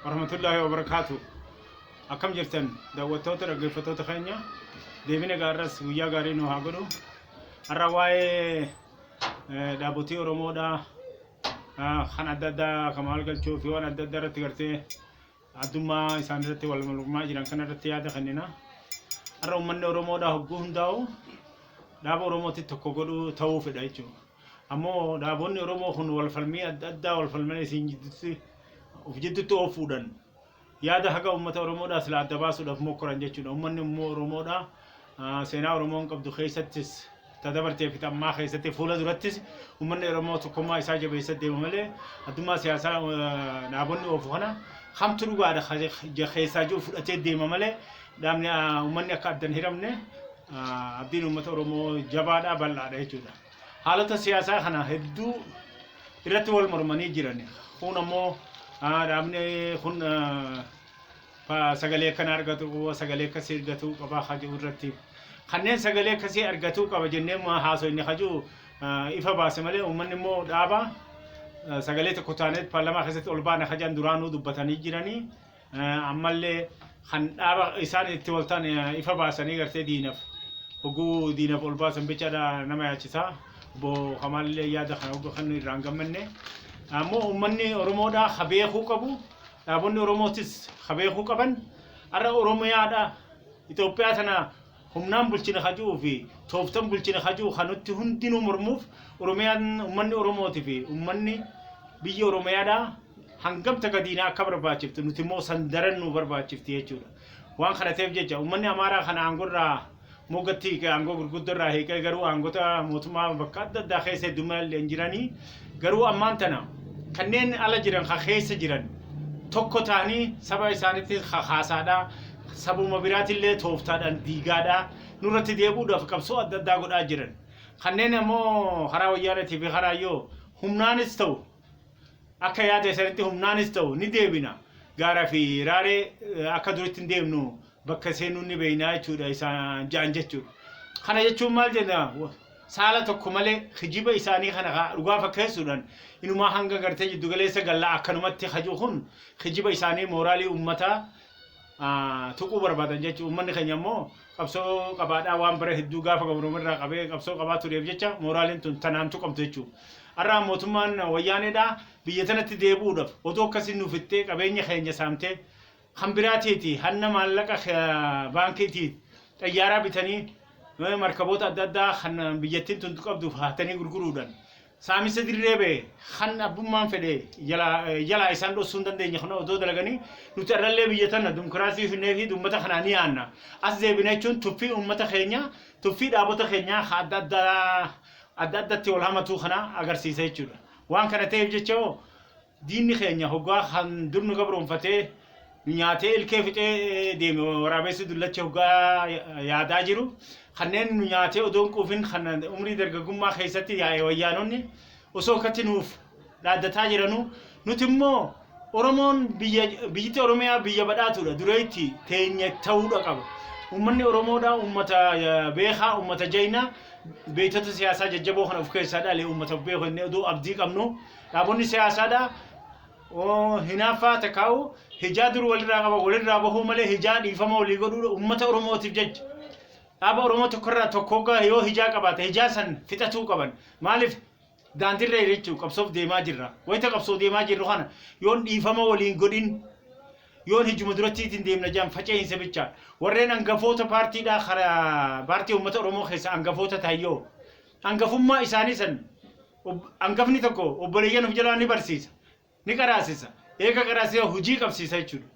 Warahmatullaahi wabarakaatu. Akkam jirtan daawwattoota dhaggeeffattoota keenya deebina gaarras guyyaa gaarii nu haa godhu. Har'a waa'ee dhaabotii Oromoodhaa kan adda addaa kan maal galchuu fi waan adda addaa irratti gartee addummaa isaan irratti wal mormaa jiran kana irratti yaada kennina. Har'a uummanni Oromoodhaa hogguu hundaa'u dhaaba Oromootti tokko godhuu ta'uu fedha jechuudha. Ammoo dhaabonni Oromoo kun wal falmii adda addaa wal falmanii isin jidduutti of jidduutti oofuudhaan yaada haga uummata Oromoodhaa sila adda baasuudhaaf mokkoran jechuudha. Uummanni immoo Oromoodhaa seenaa Oromoon qabdu keessattis ta dabartee fi ta ammaa keessatti fuula durattis uummanni Oromoo tokkummaa isaa jabeessa deema malee addummaa siyaasaa dhaabonni oofu kana kamtu dhugaadha keessaa jiru fudhatee deema malee dhaabni uummanni akka addan hiramne abdiin uummata Oromoo jabaadha bal'aadha jechuudha. Haalota siyaasaa kana hedduu irratti wal mormanii jiran. Kun ammoo dhaabni kun sagalee akkana argatu qaba, sagalee akkasii argatuu qaba ka jedhu irratti. Kanneen sagalee akkasii argatuu qaba jennee haasofne ka jedhu ifa baase malee uummanni immoo dhaaba sagalee tokko taanee paarlaamaa keessatti ol baana ka jedhan duraanuu dubbatanii jiranii. Ammallee kan dhaaba isaan itti wal ta'an ifa baasanii gartee diinaf hogguu diinaf ol baasan bichaadha nama yaachisa. Obbo Kamaalillee yaada kana hogguu kan irraa hin gammanne. Ammoo uummanni Oromoodhaa ka beekuu qabu dhaabonni Oromootis ka beekuu qaban har'a Oromiyaadha Itoophiyaa tana humnaan bulchina ka ji'uu fi tooftan bulchina ka ji'u ka nutti hundinuu mormuuf Oromiyaan uummanni Oromootii fi uummanni biyya Oromiyaadhaa hangam takka diinaa akka barbaachiftu nuti immoo san daran nu barbaachifti jechuudha. Waan kana ta'eef jecha uummanni Amaaraa kana aangoo irraa moggatti hiikee aangoo gurguddoo irraa hiikee garuu aangota mootummaa bakka adda addaa keessa heddummaa illee hin jiranii garuu ammaan tana kanneen ala jiran ka keessa jiran tokko ta'anii saba isaaniitti kakaasaadha. Sabuma biraatillee tooftaadhaan diigaadha. Nurratti deebi'uudhaaf qabsoo adda addaa godhaa jiran. Kanneen ammoo karaa wayyaaneetii fi karaa yoo humnaanis ta'u akka yaada isaanitti humnaanis ta'u ni deebina. Gaara fi raaree akka duritti hin deemnu bakka seenuu ni beekna jechuudha isaan ja'an jechuudha. Kana jechuun maal jenna saala tokko malee kijiba isaanii kana dhugaa fakkeessuudhaan inumaa hanga gartee jiddugaleessa gallaa akkanumatti kaju kun kijiba isaanii mooraalii uummataa tuquu barbaadan jechuudha. Uummanni keenya immoo qabsoo qabaadhaa waan bara hedduu gaafa gabroomirraa qabee qabsoo qabaa tureef jecha mooraaliin tun tanaan tuqamtu jechuudha. Har'a mootummaan wayyaaneedhaa biyya tanatti deebi'uudhaaf odoo akkasiin nuuf ittee qabeenya keenya saamtee kan biraatiiti hanna maallaqa baankiitii xayyaaraa bitanii markaboota adda addaa kan biyyattiin tun qabduuf hatanii gurguruudhaan Saamicha dirree ba'e kan abbummaan fedhe jalaa isaan dhossuu hin dandeenye kana odoo dalaganii nuti arrallee biyya tana dimokiraasii finnee fi uummata kanaa ni yaanna. As deebina jechuun tuffii uummata keenya tuffii dhaabota keenyaa ka adda addaa adda addatti wal hamatuu kana agarsiisa jechuudha. Waan kana ta'eef jecha hoo Diinni keenya hoggaa kan dur nu gabroomfatee nu nyaatee ilkee fixee deeme waraabessi dullachi hoggaa yaadaa jiru kanneen nu nyaatee odoo hin quufin kan umrii dargaggummaa keessatti yaa'e wayyaanonni osoo akkatti nuuf dhaaddataa jiranuu nuti immoo Oromoon biyya biyyatti Oromiyaa biyya badhaatuudha dureetti teenya ta'uudha qaba. Uummanni Oromoodha uummata beekaa uummata jaynaa beektota siyaasaa jajjaboo kana of keessaa dhale uummata of beeku jennee odoo abdii qabnu Dhaabonni siyaasaadhaa hinaaffaa takkaa'u hijaa dur walirraa qaba walirraa bahuu malee hijaa dhiifama walii godhuu uummata Oromootiif jecha. Dhaaba Oromoo tokkorraa tokko hoggaa yoo hijaa qabaate hijaa san fixatuu qaban. Maaliif daandirra jechuun qabsoof deemaa jirra. Wayita qabsoo deemaa jirru kana yoon dhiifama waliin godhin yoon hijuma durattiitiin deemna jedhan faca'insa bicha. Warreen hangafoota paartiidhaa karaa paartii uummata Oromoo keessa hangafoota ta'an yoo hangafummaa isaanii san Hangafni tokko obboleeyyan of jalaa ni barsiisa, ni qaraasisa. Eega qaraasisee hojii qabsiisa jechuudha.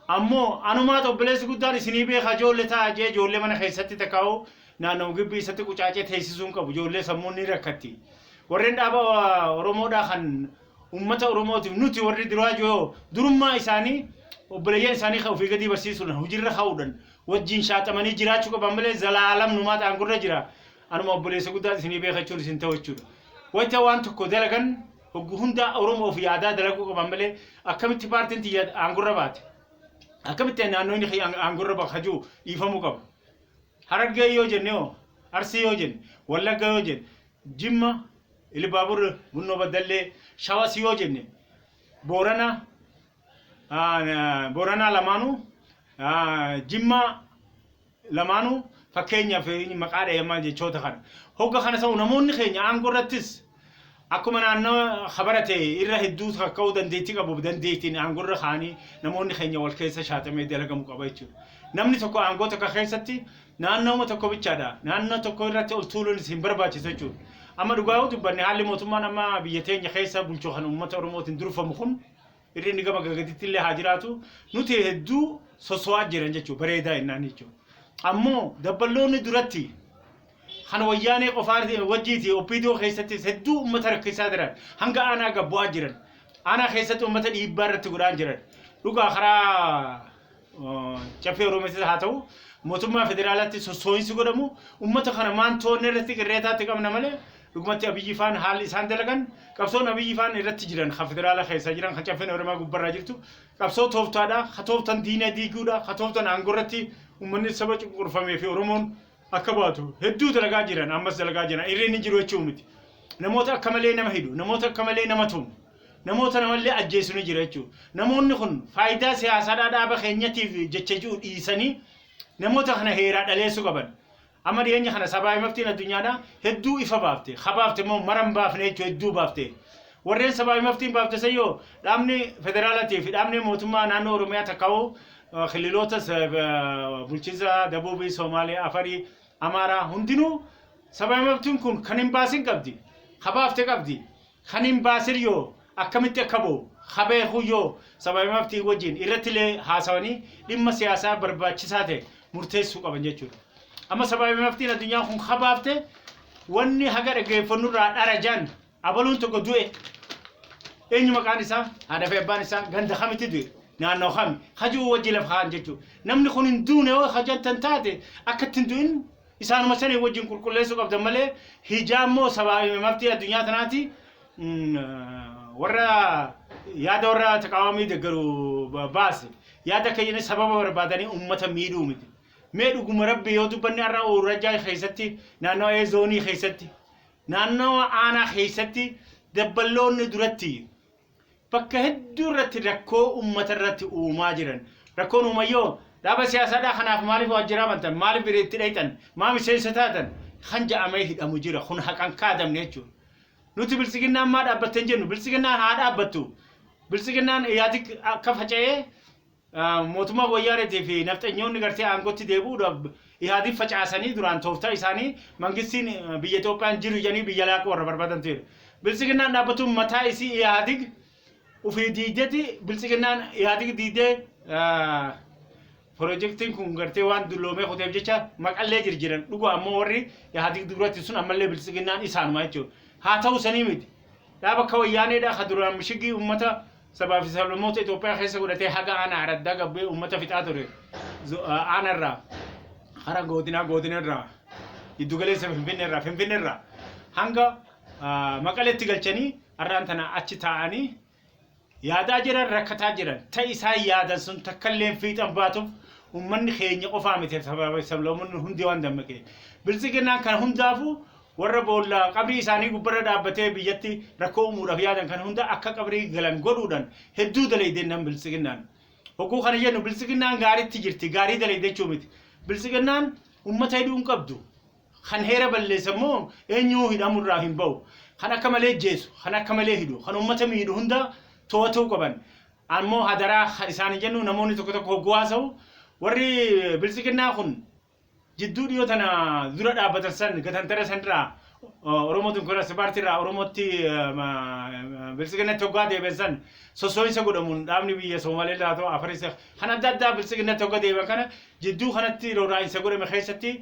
Ammoo anumaatu obboleessi guddaan isinii beekaa ijoollee taa'aa jee ijoollee mana keessatti takkaa'u naannoo gibbii isatti qucaacee teessisuu hin qabu. Ijoollee sammuun ni rakkatti. Warreen dhaaba Oromoodhaa kan uummata Oromootiif nuti warri duraa joo durummaa isaanii obboleeyyan isaanii kan ofii gadii barsiisuudhaan hojiirra kaa'uudhaan wajjin shaaxamanii jiraachuu qaban malee zalaalam numaa aangorra jira. Anuma obboleessa guddaa isinii beeka jechuun isin ta'u jechuudha. Wayita waan tokko dalagan hoggu hundaa Oromoof yaadaa dalaguu qaban malee akkamitti paartiin tiyya aangorra baate akkamitti naannoon kiyya aangorra baha jiru dhiifamuu qaba. Harargee yoo jenne hoo Arsii yoo jenne Wallagga yoo jenne Jimma Ilibaabur Bunnoo Baddallee Shawas yoo jenne Boorana Booranaa lamaanuu, Jimmaa lamaanuu fakkeenyaaf maqaa dhayamaa jechoota kana. Hogga kana ta'u namoonni keenya aangoo irrattis akkuma naannoo kabarate irra hedduu ka'uu dandeettii qabu dandeettiin aangoo irra kaa'anii namoonni keenya wal keessa shaaxamee dalagamu qaba jechuudha. Namni tokko aangoo tokko keessatti naannooma tokko bichaadha. Naannoo tokko irratti ol tuuluunis hin barbaachisu jechuudha. Amma dhugaa yoo dubbanne haalli mootummaan amma biyya teenya keessa bulchu kan uummata Oromootiin durfamu kun irri inni gama gagaditti illee haa jiraatu nuti hedduu soso'aa jiran jechuudha bareedaa innaan jechuudha. Ammoo dabballoonni duratti kan wayyaanee qofaa wajjiiti OPDO keessattis hedduu uummata rakkisaa jiran hanga aanaa gabbu'aa jiran aanaa keessatti uummata dhiibbaa irratti godhaa jiran dhugaa karaa caffee Oromiyaatis haa ta'u mootummaa federaalaatti sossoo'insi godhamu uummata kana maan to'anne irratti qirreetaatti qabna malee dhugumatti Abiyyi faan haalli isaan dalagan qabsoon Abiyyi faan irratti jiran kan federaala keessa jiran kan caffeen Oromiyaa gubbarraa jirtu qabsoo tooftaadha ka tooftan diina diiguudha ka tooftan aangoo irratti uummanni saba cunqurfamee fi Oromoon akka baatu hedduu dalagaa jiran ammas dalagaa jiran irri inni jiru jechuu miti. Namoota akka malee nama hidhu, namoota akka malee nama tumu, namoota namallee ajjeesu ni jira jechuudha. Namoonni kun faayidaa siyaasaadhaa dhaaba keenyatiif jecha jiru dhiisanii namoota kana heeraa dhaleessuu qaban. Amma dhiyeenya kana sabaa maftiin addunyaadhaa hedduu ifa baafte. Habaafte immoo maran baafne jechuudha hedduu baafte. Warreen sabaa maftiin baafte sayyoo dhaabni federaalaatii fi dhaabni mootummaa naannoo Oromiyaa takkaa'u kililoota bulchiinsa Dabuubii, Somaalee, Afarii, Amaaraa hundinuu sabaa maftiin kun kan hin baasin qabdi. Habaafte qabdi. Kan hin baasin yoo akkamitti akka bo'u habeeku yoo sabaa maftii wajjin irratti illee haasawanii dhimma siyaasaa barbaachisaa ta'e murteessuu qaban jechuudha. Amma sabaa maftiin addunyaa kun habaafte wanni haga dhaggeeffannurraa dhara jaan abaluun tokko du'e eenyu maqaan isaa haadha fi abbaan isaa ganda kamitti du'e naannoo kami hajuu wajji lafa kaan jechuudha. Namni kun hin duune yoo hajantan taate akka itti hin du'in isaanuma sanii wajjin qulqulleessuu qabdan malee hijaa immoo sabaa maftii addunyaa tanaati warra yaada warra taqaawamii deeggaru baase yaada keenya sababa barbaadanii uummata miidhuu miti. Mee dhuguma rabbi yoo dubbanne har'a Uurrajaa keessatti naannoo zoonii keessatti naannoo aanaa keessatti dabballoonni duratti bakka hedduu irratti rakkoo uummata irratti uumaa jiran. Rakkoon uumayyoo dhaaba siyaasaadhaa kanaaf maaliif waajjira amantan maaliif itti dhayxan maa miseensa taatan kan ja'amee hidhamu jira kun haqan kaadamne jechuudha. Nuti biltsiginnaan maa dhaabbatte hin jennu biltsiginnaan haa dhaabbattu biltsiginnaan yaadi akka faca'ee mootummaa wayyaaneetii fi nafxanyoonni gartee aangootti deebi'uudhaaf ihaadiif facaasanii duraan tooftaa isaanii mangistiin biyya Itoophiyaan jiru jedhanii biyya laaquu warra barbaadan ture. Biltsiginnaan dhaabbatuun mataa isii ihaadig ofii diideeti biltsiginnaan ihaadig diidee Pirojektiin kun gartee waan dulloomee kuteef jecha maqallee jirjiran dhugaa ammoo warri ihaadig duratti sun ammallee biltsiginnaan isaanuma jechuudha. Haa ta'u sanii miti. Dhaaba akka wayyaaneedha ka duraan mishigii uummata sabaa fi sablammoota Itoophiyaa keessa godhatee haga aanaa araddaa gabbee uummata fixaa ture. Aanarraa hara godinaa godinarraa giddugaleessa Finfinneerraa Finfinneerraa hanga Maqaleetti galchanii har'aan tana achi taa'anii yaadaa jiran rakkataa jiran ta isaan yaadan sun takkallee fiixan baatuuf uummanni keenya qofaa miti sabaa fi sablammoonni hundi waan dammaqee. Biltsiginnaan kan hundaafuu warra boolla qabrii isaanii gubbarra dhaabbatee biyyatti rakkoo uumuudhaaf yaadan kan hunda akka qabrii galan godhuudhaan hedduu dalaydeen nan biltsiginnaan. Hogguu kana jennu biltsiginnaan gaariitti jirti gaarii dalayde jechuu miti. Biltsiginnaan uummata hidhuu hin qabdu. Kan heera balleessa immoo eenyuu hidhamurraa hin bahu. Kan akka malee jeesu, kan akka malee hidhu, kan uummata miidhu hunda to'atuu qaban. Ammoo hadaraa kan isaan jennu namoonni tokko tokko hogguu haasa'u warri biltsiginnaa kun jidduu dhiyoo tana dura dhaabbatan san gatantara sanirraa Oromoo Dimokiraasii Paartiirraa Oromootti biltsiginnatti hoggaa deebi'an san sossoo'insa godhamuun dhaabni biyya Soomalee irraa ta'u Afaris kan adda addaa biltsiginnatti hoggaa deebi'an kana jidduu kanatti roraa'insa godhame keessatti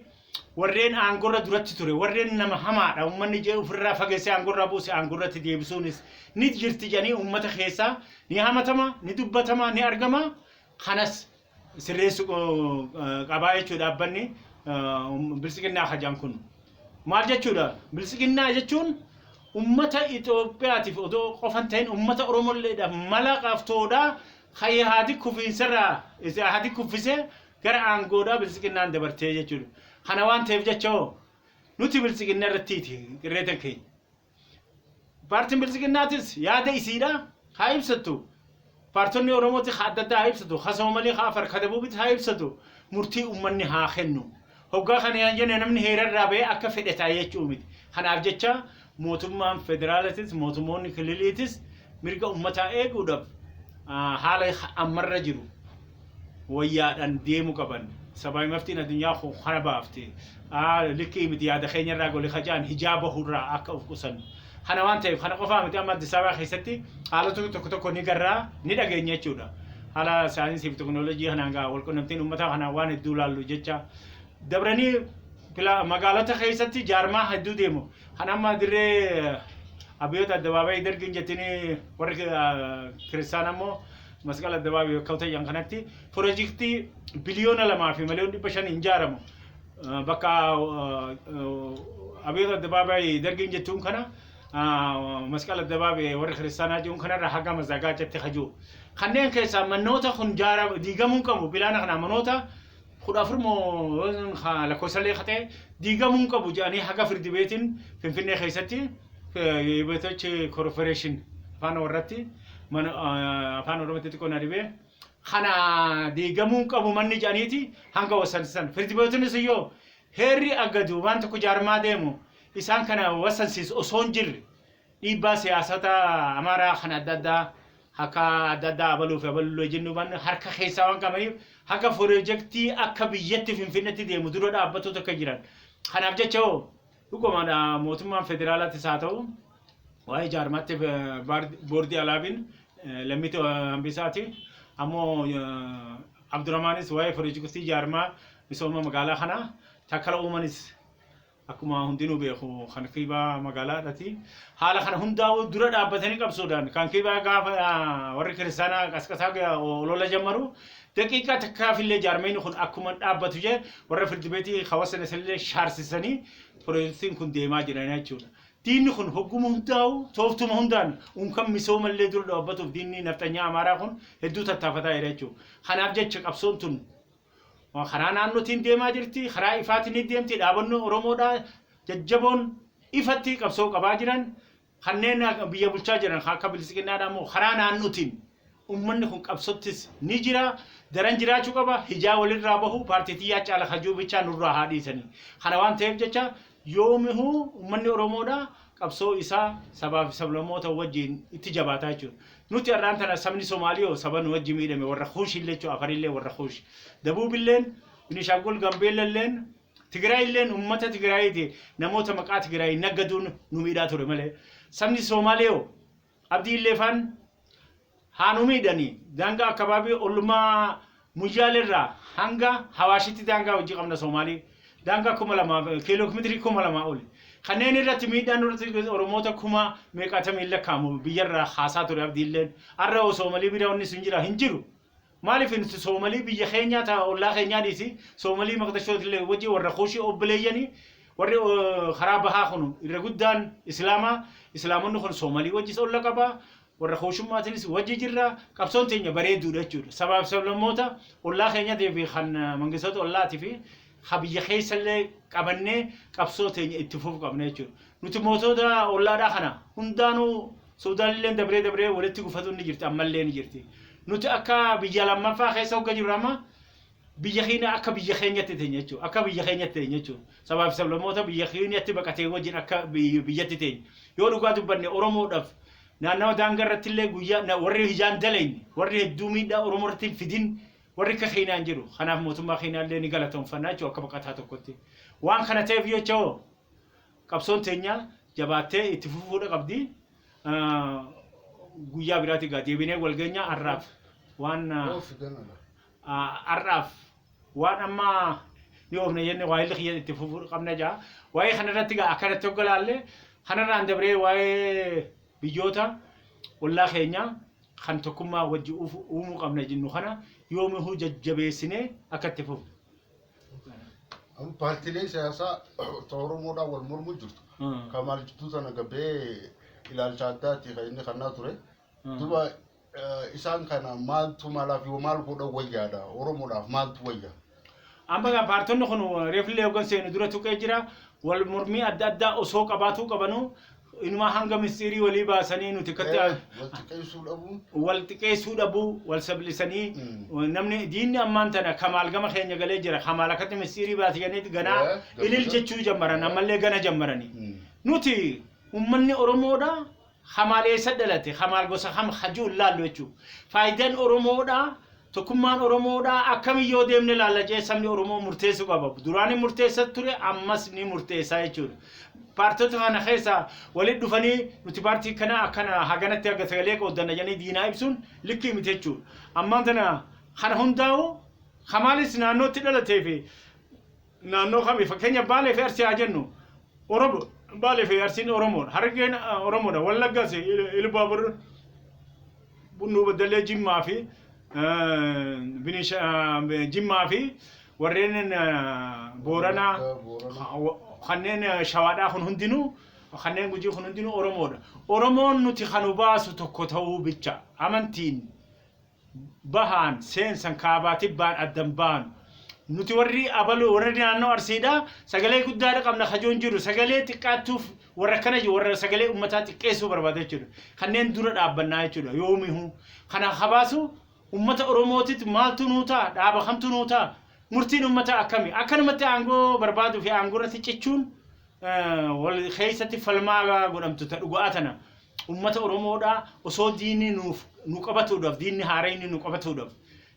warreen aangorra duratti ture warreen nama hamaadha uummanni jee ofirraa fageessee aangorraa buuse aangorratti deebisuunis ni jirti jedhanii uummata keessaa ni hamatama ni dubbatama ni argama kanas sirreessu qabaa jechuudha dhaabbanni biltsiginnaa hajaan kun. Maal jechuudha? Biltsiginnaa jechuun uummata Itoophiyaatiif odoo qofan ta'in uummata Oromolleedhaaf mala qabtoodha. Kan haati kufiinsarraa haati kuffisee gara aangoodhaa biltsiginnaan dabartee jechuudha. Kana waan ta'eef jecha hoo nuti biltsiginna irrattiiti qirreetan keenya. Paartiin biltsiginnaatis yaada isiidha haa ibsattu. Paartonni Oromooti haa adda addaa haa ibsatu, haa Soomalii, haa Afar, haa Dabuubitti haa ibsatu, murtii uummanni haa kennu. Hoggaa kana yoo jenne namni heerarraa bahee akka fedhe ta'a jechuu miti. Kanaaf jecha mootummaan federaalatis mootummoonni kililiitis mirga uummataa eeguudhaaf haala ammarra jiru wayyaadhaan deemuu qaban. Sabaa maftiin addunyaa kun kana baafte. Likkii miti, yaada keenyarraa goli kajaan hijaaba hurraa akka of qusannu. Kana waan ta'eef kana qofaa miti, amma Addis Ababaa keessatti haalota tokko tokko ni garraa, ni dhageenya jechuudha. Haala saayinsii fi teknooloojii kanaan gaa walqunnamtiin uummataa kanaan waan hedduu laallu jecha dabranii magaalota keessatti jaarmaa hedduu deemu. Kan amma dirree Abiyoot Addabaabayii dargiin jettanii, warri kiristaan ammoo Masqala Addabaabayii bakka ta'an kanatti pirojektii 2,500,000 hin ijaaramu. Bakka Abiyoot Addabaabayii dargiin jettuun kana, Masqala Addabaabayii warri kiristaanaa jiruun kanarra haga Mazagaachatti hajuu. Kanneen keessaa manoota kun diigamuu qabu, bilaana kana manoota 14 moo lakkoofsallee katee diigamuu qabu jedhanii haga firdi beetiin Finfinnee keessatti beetochi corporation afaan warratti afaan Oromootti xiqqoo na dhibee kana diigamuu qabu manni jedhaniiti hanga wasansisan. Firdi beetonis iyyoo heerri aggadu waan tokko jaarmaa deemu isaan kana wasansiisu osoo hin jirre, dhiibbaa siyaasota Amaaraa kan adda addaa akka adda addaa abaluu fi abaluu jennu waan harka keessaa waan qabaniif, haga pirojektii akka biyyatti Finfinneetti deemu dura dhaabbatu akka jiran. Kanaaf jecha hoo dhugumaadha, mootummaan federaalaattis haa ta'u, waa'ee jaarmaatti boordii alaabiin lammiitu hambisaati. Ammoo Abdurrahmaanis waa'ee pirojektii jaarmaa misooma magaalaa kanaa, Takkala Uumanis akkuma hundinuu beeku kantiibaa magaalaadhaati. Haala kana hundaa'uu dura dhaabbatanii qabsoodhaan kantiibaa gaafa warri kiristaanaa qasqasaa olola jammaru daqiiqaa takkaafillee jaarmeenyi kun akkuma dhaabbatu jee warra firdi beetii hawaasa illee shaarsisanii pirojektiin kun deemaa jiran jechuudha. Diinni kun hogguma hundaa'u tooftuma hundaan unkan misoomallee dura dhaabbatuuf diinni nafxanyaa Amaaraa kun hedduu tattaafataa jira jechuudha. Kanaaf jecha qabsoon tun karaa naannootiin deemaa jirti, karaa ifaatiin ni deemti, dhaabonni Oromoodhaa jajjaboon ifatti qabsoo qabaa jiran, kanneen biyya bulchaa jiran akka bilisiqinnaadhaa immoo karaa naannootiin uummanni kun qabsottis ni jira, daran jiraachuu qaba, hijaa walirraa bahu, paartii tiyyaa caala hajuu bichaa nurraa haa dhiisanii. Kana waan ta'eef jecha yoomihuu uummanni Oromoodhaa qabsoo isaa sabaa fi sablammoota wajjin itti jabaataa jechuudha. Nuti har'aan tana sabni Somaaliyoo saba nu wajji miidhame, warra Kuushillee jechuudha, Afarillee, warra Kuush. Dabuubilleen, Binishaangul Gambeellalleen, Tigraayilleen uummata Tigraayiiti, namoota maqaa Tigraay naggaduun nu miidhaa ture malee. Sabni Somaaliyoo Abdii Illee faan haa nu miidhanii, daangaa akkabaabii ollummaa Muyyaaleerraa hanga Hawaashitti daangaa hojii qabna Somaalii. Daangaa 2000 kiiloomeetirii 2000 oli. Kanneen irratti miidhaan irratti Oromoota kuma meeqaatamiin lakkaa'amu biyyarraa haasaa ture Abdiilleen. Har'a Soomalii bira wanni sun jira hin jiru. Maaliif nuti Soomalii biyya keenyaa ta'a ollaa keenyaa dhiisi, Soomalii Maqdashootillee wajji warra Kuushii obboleeyyanii, warri karaa bahaa kun irra guddaan Islaamaa, Islaamonni kun Soomalii wajjis olla qaba. Warra Kuushummaatiinis wajji jirra, qabsoon teenya bareeduudha jechuudha. Sabaaf sablammoota ollaa keenyatii fi kan mangistoota ollaatii fi ha biyya keessallee qabannee qabsoo teenya itti fufuu qabna jechuudha. Nuti mootota ollaadhaa kana hundaanuu Suudaanillee dabree dabree walitti gufatuun ni jirti, ammallee ni jirti. Nuti akka biyya lammaffaa keessa hogga jirru amma biyya keenya akka biyya keenyatti teenya jechuudha. Akka biyya keenyatti teenya jechuudha. Sabaaf sablammoota biyya keenyatti baqatee wajjin akka biyyatti teenya. Yoo dhugaa dubbanne Oromoodhaaf naannawa daangaa irratti illee guyyaa warri hijaan daleenye, warri hedduu miidhaa Oromoo irratti hin fidin warri akka keenyaan jiru. Kanaaf mootummaa keenyaa illee ni galatoomfannaa jechuudha akka baqataa tokkotti. Waan kana ta'eef jecha hoo qabsoon teenya jabaattee itti fufuudha qabdi. Guyyaa biraatti gaa deebinee wal geenya, har'aaf waan har'aaf waan amma ni oofne jenne waa'ee kiyya itti fufuu qabna jaa. Waa'ee kanarratti gaa akkanatti hoggalaalle kanarraan dabree waa'ee biyyoota ollaa keenyaa kan tokkummaa wajji uumuu qabna jennu kana yoomihuu jajjabeessinee akka itti fufnu. Amma paartiilee siyaasaa Oromoodhaan wal mormuu jirtu. Kamaal jidduu tana gabbee ilaalcha addaati kan inni kannaa ture. Duba isaan kana maaltu maalaaf yoo maal godhan wayyaadha? Oromoodhaaf maaltu wayya? Amma gaa paartonni kun reefillee hoggan seenu dura tuqee jira. Wal mormii adda addaa osoo qabaatuu qabanuu Inumaa hanga mistiirii walii baasanii nuti akkatti Wal xiqqeessuu dhabuun. Wal xiqqeessuu dhabuu, wal sablisanii namni diinni ammaan tana Kamaal gama keenya galee jira, Kamaal akkatti mistiirii baase jedhanii ganaa ilil jechuu jammaran, ammallee gana jammaranii. Nuti ummanni Oromoodha Kamaal eessa dhalate, Kamaal gosa kam hajuu hin laallu jechuudha. Faayidaan Oromoodha, tokkummaan Oromoodha akkamiin yoo deemne laalla jee sabni Oromoo murteessuu qaba. Duraan ni murteessa ture, ammas ni murteessaa jechuudha. Paartota kana keessa walitti dhufanii nuti paartii kana akkana haganatti haga sagalee qooddanna jedhanii diinaa ibsuun likkii miti jechuudha. Ammaan tana kana hundaa'u Kamaalis naannootti dhalatee fi naannoo kami, fakkeenya Baalee fi Arsii haa jennu. Oromo, Baalee fi Arsiin Oromoodha. Harargeen Oromoodha. Wallaggas, Ilbaabur, Bunnuu Baddallee, Jimmaa fi Jimmaa fi warreen Booranaa, kanneen Shawaadhaa kun hundinuu, kanneen Gujii kun hundinuu Oromoodha. Oromoon nuti kanu baasu tokko ta'uu bicha. Amantiin bahaan seensan kaabaa tibbaan addan baanu. Nuti warri abaluu, warri naannoo Arsiidha, sagalee guddaadha qabna kajoon jiru, sagalee xiqqaattuuf warra akkana jiru, warra sagalee uummataa xiqqeessuu barbaada jechuudha. Kanneen dura dhaabbannaa jechuudha yoomihu. Kana habaasu uummata Oromootitti maaltu nuu ta'a, dhaaba kamtu nuu ta'a, murtiin uummataa akkami? Akkanumatti aangoo barbaaduu fi aangoo irratti cichuun wal keessatti falmaa godhamtu ta dhugaa tana. Uummata Oromoodhaa osoo diinni nuuf nu qabatuudhaaf, diinni haarayni nu qabatuudhaaf,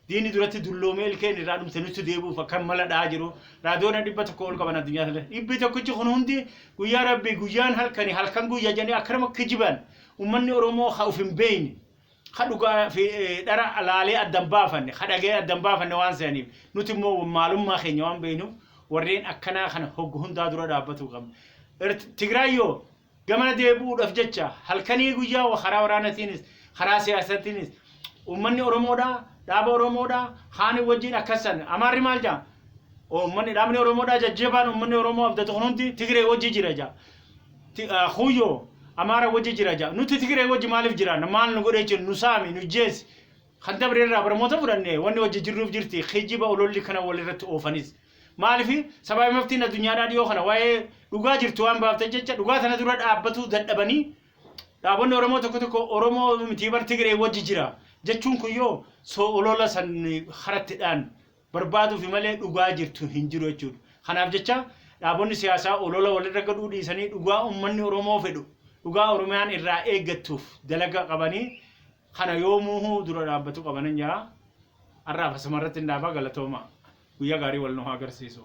diinni duratti dulloomee ilkeen irraa dhumte nutti deebi'uuf akka mala dha'aa jiru, raadiyoona 100 ol qaban addunyaa kana. Dhibbi tokkichi kun hundi guyyaa rabbi guyyaan halkani halkan guyyaa jedhanii akkanuma kijiban, uummanni Oromoo ha uf hin beeyne, ha dhugaa fi dhara laalee addan baafanne, ha dhagee addan baafanne waan se'aniif, nuti immoo maalummaa keenya waan beeynuuf warreen akkanaa kana hoggu hundaa dura dhaabbatuu qabna. Tigraayyoo gamana deebi'uudhaaf jecha halkanii guyyaa karaa waraanatiinis karaa siyaasatiinis uummanni Oromoodha, dhaaba Oromoodha haani wajjin akkasan. Amaarri maal jaa? Uummanni, dhaabni Oromoodha jajjabaan uummanni Oromoo abdatu kun hundi Tigree wajji jira jaa. Huyyoo Amaara wajji jira jaa. Nuti Tigree wajji maaliif jiraanna? Maal nu godhee jiru? Nu saami, nu jeesi. Kan dabre irraa barmoota fudhanne wanni wajji jirruuf jirti. Kijiba ololli kana walirratti oofanis. Maaliif sababa maftiin addunyaadhaa dhiyoo kana waa'ee dhugaa jirtu waan baafte jecha dhugaa tana dura dhaabbatuu dadhabanii dhaabonni Oromoo tokko tokko Oromoo miti bar Tigree wajji jira jechuun kun yoo so olola san harattidhaan barbaaduufi malee dhugaa jirtu hin jiru jechuudha. Kanaaf jecha dhaabonni siyaasaa olola walirra gadhuu dhiisanii dhugaa uummanni Oromoo fedhu, dhugaa Oromiyaan irraa eeggattuuf dalaga qabanii kana yoomuu dura dhaabbatu qabanan jaa. Har'aaf asuma irratti hin dhaabaa, galatooma. Guyyaa gaarii wal nu haa agarsiisu.